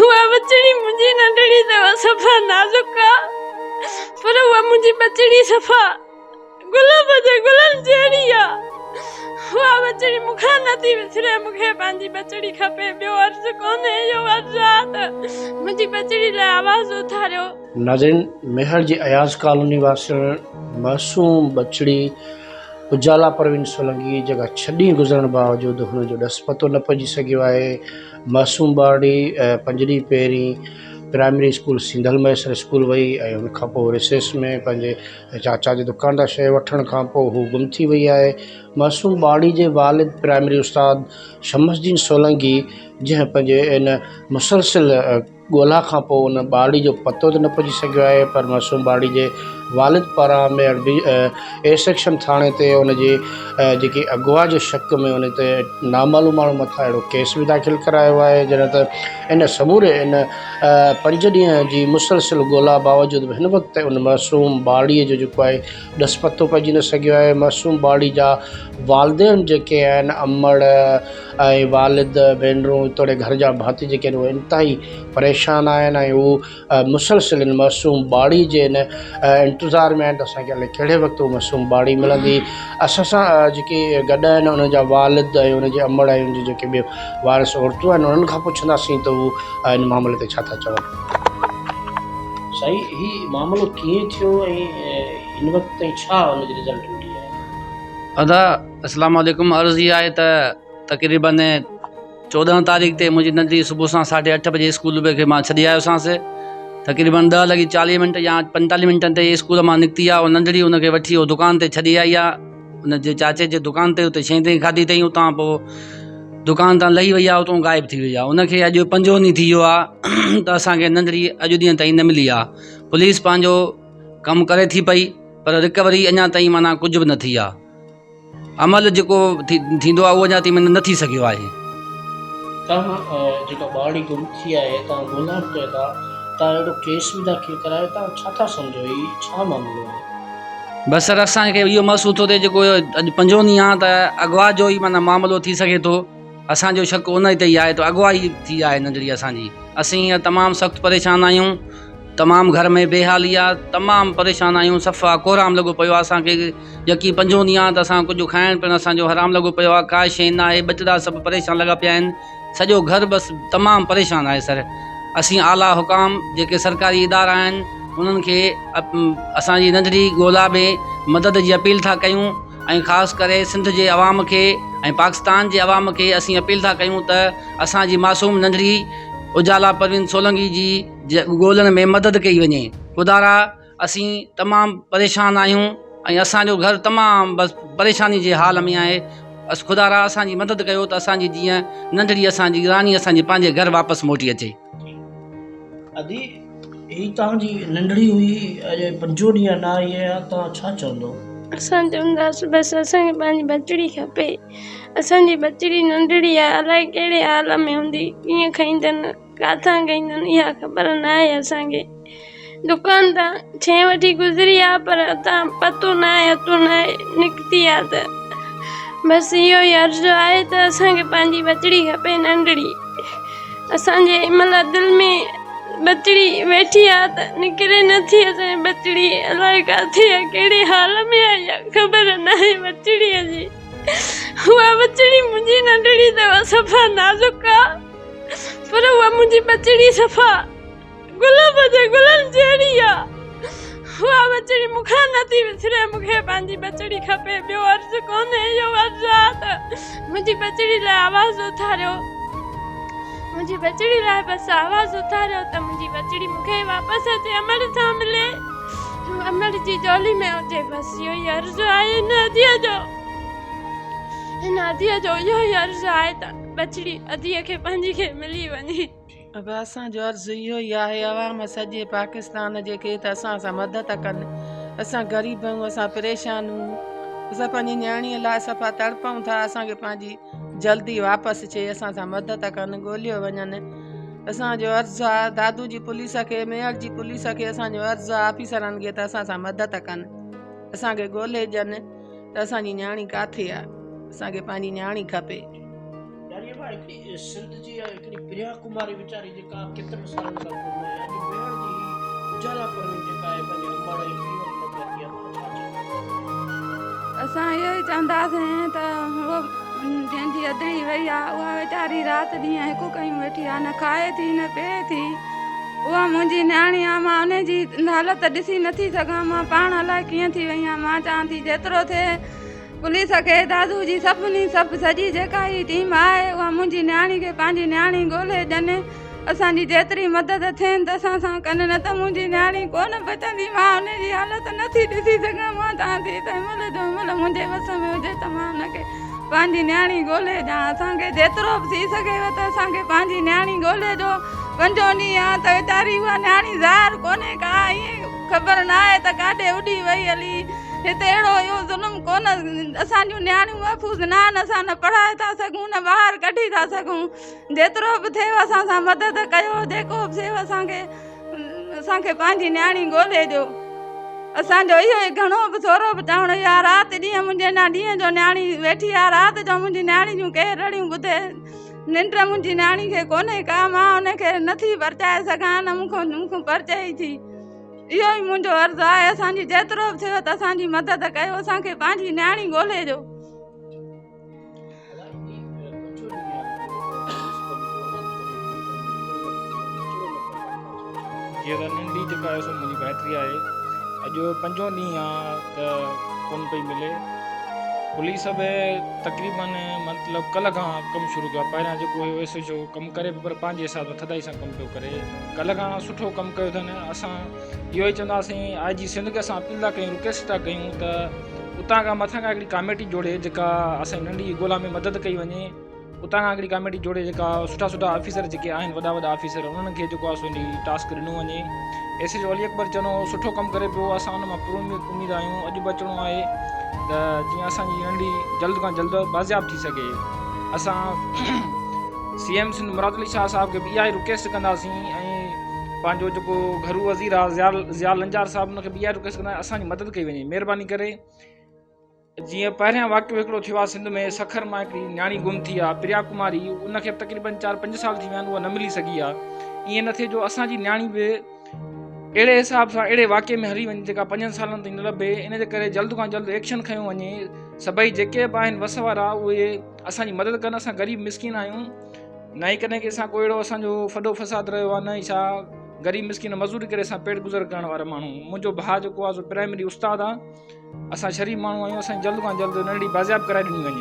اها ٻچڙي منهنجي ننڍڙي اٿو صفا نازڪ آ پر اها منهنجي ٻچڙي صفا گلاب جي گلن جهڙي آ. اها ٻچڙي مون کان نه ٿي وسري. مون کي پنهنجي ٻچڙي کپي. ٻيو عرض ڪونهي. اهو عرض آ ته منهنجي ٻچڙي لاء آواز اٿاريو. ناظرين ميهڙ جي اياز ڪالوني واسڻ معصوم ٻچڙي اجالا پروين سولنگي جيڪا ڇهه ڏينهن گذرڻ باوجود هن جو ڏس پتو نه پئجي سگهيو آهي معصوم ٻارڙي پنج ڏينهن پهرين primary school Sindhal Mahesar school وئي ۽ ان کان پوء رسيس ۾ پنهنجي چاچا جي دڪان تان شيء وٺڻ کان پوء هو گم ٿي وئي آهي. معصوم ٻارڙي جي والد پرائمري استاد شمس الدين سولنگي جنهن پنهنجي ان مسلسل ڳولا کان پوء ان ٻارڙي جو پتو ته نه پئجي سگهيو آهي پر معصوم ٻارڙي جي والد پاران ميهڙ بي اي سيڪشن ٿاڻي تي ان جي جيڪي اغوا جي شڪ ۾ ان تي نامعلوم ماڻهو مٿان اهڙو ڪيس به داخل ڪرايو آهي جڏهن ته ان سموري ان پنج ڏينهن جي مسلسل ڳولا باوجود به هن وقت تائين ان معصوم ٻارڙي جو جيڪو آهي ڏس پتو پئجي نه سگهيو آهي معصوم ٻارڙي جا والدين جيڪي آهن امڙ ۽ والد ڀينرون توڙي گهر جا ڀاتي جيڪي آهن اهي انتهائي پريشان آهن ۽ هو مسلسل ان معصوم ٻارڙي جي ان انتظار ۾ آهن ته اسانکي الائي ڪهڙي وقت اهو معصوم ٻارڙي ملندي اسان سان جيڪي گڏ آهن انهن جا والد ۽ ان جي امڙ ۽ ان جي جيڪي ٻيو وارث عورتون آهن انهن کان پڇنداسين ته هو ان معاملي تي ڇا ٿا چون. سائين هي معاملو ڪيئن ٿيو ۽ هن وقت تائين ڇا ان جي رزلٽ ملي آهي. ادا اسلام عليڪم عرض هي آهي ته تقريبن 14 تاريخ تي منهنجي ننڍڙي صبح سان ساڍي اٺ بجي اسڪول کي مان ڇڏي آيوسانس تقريبن 10 لڳي 40 منٽ يا 45 منٽن تي اسڪول مان نڪتي آهي اها ننڍڙي ان کي وٺي اهو دڪان تي ڇڏي آئي آهي ان جي چاچي جي دڪان تي اتي شيء تائين کاڌي اٿئي اتان پوء دڪان تان لهي وئي آهي اتان غائب ٿي وئي آهي ان کي اڄ پنجون ڏينهن ٿي ويو آهي ته اسانکي ننڍڙي اڄ ڏينهن تائين نه ملي آهي پوليس پنهنجو ڪم ڪري ٿي پئي پر رڪوري اڃا تائين معنيٰ ڪجهه به نه ٿي آهي عمل جيڪو ٿيندو آهي اهو اڃا تائين نه ٿي سگهيو آهي. توهان جيڪا ٻارڙي گم ٿي آهي توهان ڳولا به ڪيو ٿا توهان اهڙو ڪيس به داخل ڪرايو توهان ڇا ٿا سمجهو هي ڇا معاملو آهي؟ بس سر اسان کي اهو محسوس ٿو ٿئي جيڪو اڄ پنجون ڏينهن آهي ته اغوا جو ئي معنيٰ معاملو ٿي سگهي ٿو اسان جو شڪ ان تي ئي آهي ته اغوا ئي ٿي آهي ننڍڙي اسان جي اسين هينئر تمام سخت پريشان آهيون تمام گهر ۾ بي حالي آهي تمام پريشان آهيون صفا ڪهرام لڳو پيو آهي اسان کي يڪي پنجون ڏينهن آهي ته اسان ڪجهه کائڻ پيئڻ اسان جو حرام لڳو پيو آهي ڪا شيء نه آهي ٻچڙا سڀ پريشان لڳا پيا آهن سڄو گهر بس تمام پريشان آهي سر اسين اعليٰ حڪام جيڪي سرڪاري ادارا آهن انهن کي اسان جي ننڍڙي ڳولا ۾ مدد جي اپيل ٿا ڪيون ۽ خاص ڪري سنڌ جي عوام کي ۽ پاڪستان جي عوام کي اسين اپيل ٿا ڪيون ته اسان جي معصوم ننڍڙي اجالا پروين سولنگي جي ڳولڻ ۾ مدد ڪئي وڃي خدارا اسين تمام پريشان آهيون ۽ اسان جو گهر تمام بس پريشاني جي حال ۾ آهي بس خدا را اسان جي مدد ڪيو ته اسان جي جيئن ننڍڙي اسان جي راڻي اسان جي پنهنجي گهر واپس موٽي اچي. ادي هي توهان جي ننڍڙي هئي اڄ پنجون ڏينهن نه آئي آهي توهان ڇا چوندو. اسان چونداسين بس اسان کي پنهنجي ٻچڙي کپي اسان جي ٻچڙي ننڍڙي آهي الائي ڪهڙي حال ۾ هوندي ڪيئن کائيندن. ڪاٿان ڪئي اٿن اها خبر ناهي اسان کي. دڪان تان ڇئين وٺي گذري آ پر اتان پتو ناهي اتو ناهي نڪتي آ ته بس اهو ئي عرض آهي ته اسان کي پنهنجي ٻچڙي کپي ننڍڙي اسان جي هن مهل دل ۾ ٻچڙي ويٺي آ ته نڪري نٿي اسان جي ٻچڙي الائي ڪاٿي آ ڪهڙي حال ۾ آ اها خبر ناهي ٻچڙي جي اها ٻچڙي منهنجي ننڍڙي اٿو صفا نازڪ آ. پر اها منهنجي ٻچڙي صفا گلاب جي گلن جهڙي آ. اها ٻچڙي مون کان نه ٿي وسري. مون کي پنهنجي ٻچڙي کپي. ٻيو عرض ڪونهي. اهو عرض آ ته منهنجي ٻچڙي لاء آواز اٿاريو. منهنجي ٻچڙي لاء بس آواز اٿاريو ته منهنجي ٻچڙي مون کي واپس اچي امڙ سان ملي. امڙ جي جهولي ۾ هجي. بس اهو ئي عرض آهي هن اديء جو. هن اديء جو اهو ئي عرض آهي ته. ٻچڙي اديء کي پنهنجي کي ملي وڃي. ابا اسان جو عرض اهو ئي آهي عوام سڄي پاڪستان جي کي ته اسان سان مدد ڪن اسان غريب آهيون اسان پريشان آهيون اسان پنهنجي نياڻي لاء صفا تڙپون ٿا اسان کي پنهنجي جلدي واپس اچي اسان سان مدد ڪن ڳوليو وڃن اسان جو عرض آهي دادو جي پوليس کي ميهڙ جي پوليس کي اسان جو عرض آهي آفيسرن کي ته اسان سان مدد ڪن اسان کي ڳولي ڏين ته اسان جي نياڻي ڪاٿي آهي اسان کي پنهنجي نياڻي کپي. يار هڪڙي سنڌ جي هڪڙي پريا ڪماري ويچاري جيڪا ڪيترن سالن کان گم آهي اڄ ميهڙ جي هي اجالا پروين جيڪا آهي پنهنجي امڙ ۽ پيء وٽ نه پهتي آهي توهان ڇا چوندو؟ اسان اهو ئي چونداسين ته هو جنهن جي ادڙي وئي آهي اها ويچاري رات ڏينهن هڪ ڪيون ويٺي آهي نه کائي ٿي نه پيئي ٿي اها منهنجي نياڻي آهي مان ان جي حالت ڏسي نٿي سگهان مان پاڻ الائي ڪيئن ٿي وئي آهيان مان چوان ٿي جيترو ٿئي پوليس کي دادو جي سڀني سڀ سڄي جيڪا هي ٽيم آهي اها منهنجي نياڻي کي پنهنجي نياڻي ڳولهي ڏين اسان جي جيتري مدد ٿين ته اسان سان ڪن نه ته منهنجي نياڻي ڪونه بچندي مان ان جي حالت نٿي ڏسي سگهان مان چاهان ٿي ته هن مهل جو هن مهل منهنجي وس ۾ هجي ته مان ان کي پنهنجي نياڻي ڳولهي ڏيان اسان کي جيترو به ٿي سگهيو ته اسان کي پنهنجي نياڻي ڳولهي ڏيو پنجون ڏينهن آ ته ويچاري اها نياڻي ظاهر ڪونهي ڪا ائين خبر ناهي ته ڪاڏي اڏي وئي هلي هتي اهڙو اهو ظلم ڪونه اسان جون نياڻيون محفوظ نه آهن اسان نه پڙهائي ٿا سگهون نه ٻاهر ڪڍي ٿا سگهون جيترو به ٿئي اسان سان مدد ڪيو جيڪو به ٿئي اسان کي اسان کي پنهنجي نياڻي ڳولي ڏيو اسان جو اهو ئي گهڻو به ٿورو به چوڻ اهو آهي رات ڏينهن منهنجي اڃا ڏينهن جو نياڻي ويٺي آهي رات جو منهنجي نياڻي جون ڪي رڙيون ٻڌي ننڊ منهنجي نياڻي کي ڪونهي ڪا مان ان کي نٿي پرچائي سگهان نه مون کان پرچائي ٿي اهو ئي منهنجو عرض آهي اسان جي جيترو به ٿيو ته اسان جي مدد ڪيو اسان کي پنهنجي نياڻي ڳولي ڏيو. جيئن ته ننڍي جيڪا آهي سو منهنجي ڀائٽي آهي اڄ پنجون ڏينهن آ ته ڪونه پئي ملي پوليس به تقريبن مطلب ڪلهه کان ڪم شروع ڪيو آ پهريان جيڪو هيو ايس ايڇ او ڪم ڪري پيو پر پنهنجي حساب سان ٿڌائي سان ڪم پيو ڪري ڪلهه کان سٺو ڪم ڪيو اٿن اسان اهو ئي چونداسين آء جي سنڌ کي اسان اپيل ٿا ڪيون رڪويسٽ ٿا ڪيون ته اتان کان مٿان کان هڪڙي ڪاميٽي جوڙي جيڪا اسان ننڍي ڳولا ۾ مدد ڪئي وڃي اتان کان هڪڙي ڪاميٽي جوڙي جيڪا سٺا سٺا آفيسر جيڪي آهن وڏا وڏا آفيسر انهن کي جيڪو آهي سو ٽاسڪ ڏنو وڃي S H O Ali Akbar Channo سٺو ڪم ڪري پيو اسان ان مان پر اميد آهيون اڄ به اچڻو آهي ته جيئن اسان جي ننڍي جلد کان جلد بازياب ٿي سگهي اسان سي ايم سنڌ مراد علي شاهه صاحب کي به اها ئي رڪويسٽ ڪنداسين ۽ پنهنجو جيڪو گهرو وزير آهي ضياء لنجار صاحب ان کي به اها رڪويسٽ ڪندا اسان جي مدد ڪئي وڃي مهرباني ڪري جيئن پهريان واقعو هڪڙو ٿيو آهي سنڌ ۾ سکر مان هڪڙي نياڻي گم ٿي آهي پريا ڪماري ان کي تقريبن چار پنج سال ٿي ويا آهن اها نه ملي سگهي آهي ائين نه ٿئي جو اسان جي نياڻي به اهڙي حساب سان اهڙي واقعي ۾ هلي وڃي جيڪا پنجن سالن تائين نه لڀي ان جي ڪري جلد کان جلد ايڪشن کنيو وڃي سڀئي جيڪي به آهن وس وارا اهي اسان جي مدد ڪن اسان غريب مسڪين آهيون نه ئي ڪڏهن ڪنهن سان ڪو اهڙو اسان جو ڦڏو فساد رهيو آهي نه ئي ڇا غريب مسڪين مزوري ڪري اسان پيٽ گذر ڪرڻ وارا ماڻهو منهنجو ڀاء جيڪو آهي سو پرائمري استاد آهي اسان شريف ماڻهو آهيون اسان جلد کان جلد ننڍڙي بازياب ڪرائي ڏني وڃي.